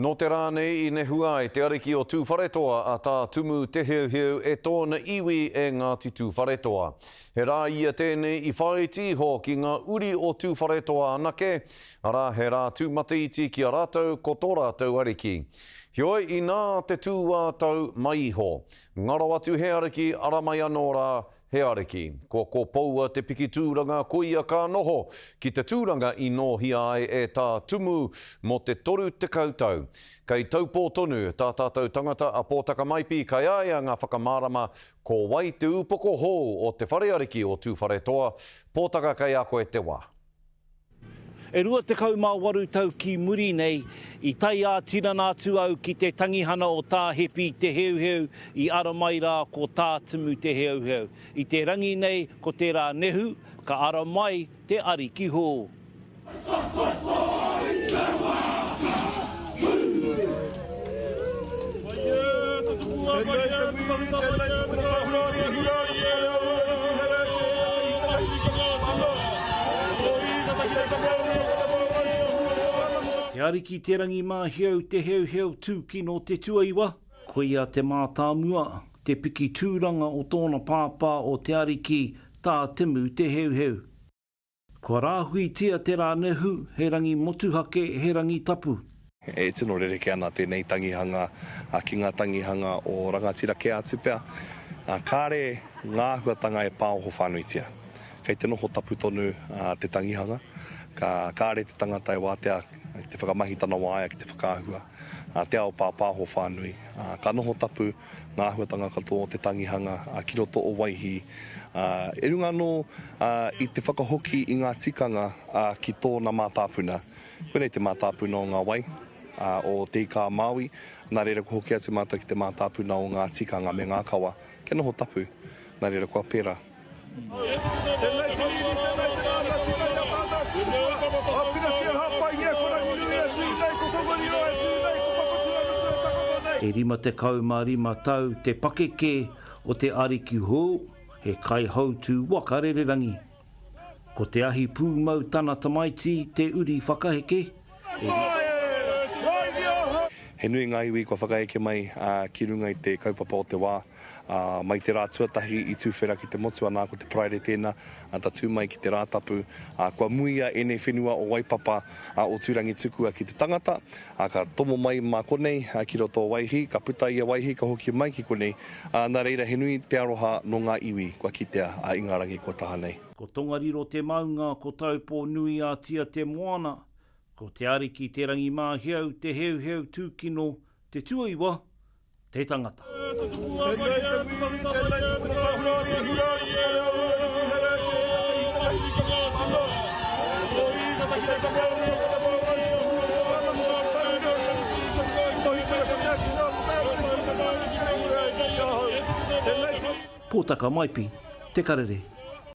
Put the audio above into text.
Nō te rā nei i nehua ai te ariki o Tūwharetoa a Tā Tumu Te Heuheu e tōna iwi e Ngāti Tūwharetoa. He rā ia tēnei i whāiti iho ki ngā uri o Tūwharetoa anake, arā he rā tūmataiti ki a rātou ko tō rātou ariki. Heoi, inā te tū-ā-tau mai iho. Ngaro atu he ariki, ara mai anō rā He ariki. Kua kopoua te piki tūranga koia ka noho ki te tūranga i nōhia ai e Tā Tumu mō te 30 tau. Kei Taupō tonu tā tātou tangata a Pōtaka Maipi kai a ia ngā whakamārama ko wai te upoko hou o te whare ariki o Tūwharetoa. Pōtaka kei a koe te wā. E 28 tau ki muri nei, i tae ā-tinana atu au ki te tangihana o Tā Hepi Te Heuheu i ara mai rā ko Tā Tumu Te Heuheu. I te rangi nei ko te rā nehu, ka ara mai te ariki hou. Te Ariki Te Rangimāhiau Te Heuheu Tūkino Te Tuaiwa, koia te mātāmua, te piki tūranga o tōna pāpā o Te Ariki Tā Temu Te Heuheu. Kua rāhuitia te rā nehu, he rangi motuhake, he rangi tapu. E tino rerekē ana tēnei tangihanga ki ngā tangihanga o rangatira kē atu pea. Kāre ngā āhuatanga e pāoho whānuitia. Kei te noho tapu tonu te tangihanga. Ka kāre te tangata e wātea ki te whakamahi tana waea ki te whakaahua. Te ao pāpāho whānui. Ka noho tapu ngā āhuatanga katoa o te tangihanga ki roto o Waihī. I runga anō i te whakahoki i ngā tikanga ki tōna mātāpuna. Koinei te mātāpuna o ngā wai, o Te Ika-a-Māui, nā reira kua hoki atu mātou ki te mātāpuna o ngā tikanga me ngā kawa, kia noho tapu, nā reira kua pērā. E 55 tau te pakeke o te ariki hou, he kaihautū waka rererangi. Ko Te Ahi Pūmau tana tamaiti te uri whakaheke, e. He nui ngā iwi kua whakaeke mai ki runga i te kaupapa o te wā. Ā, mai te rā tuatahi i tuwhera ki te motu, anā ko te Paraire tēnā, ā, tatū mai ki te Rātapu, ā, kua muia ēnei whenua o Waipapa, ā, o Tūrangitukua ki te tangata, ā, ka tomo mai mā konei, ā, ki roto o Waihī, ka puta i a Waihī, ka hoki mai ki konei, ā, nā reira he nui te aroha nō ngā iwi kua kitea, ā, i ngā rangi kua taha nei. Ko Tongariro te maunga, ko Taupō-nui-a-Tia te moana, ko Te Ariki Te Rangimāhiau te heuheu tūkino te tuaiwa, te tangata. Pōtaka Maipi, Te Karere.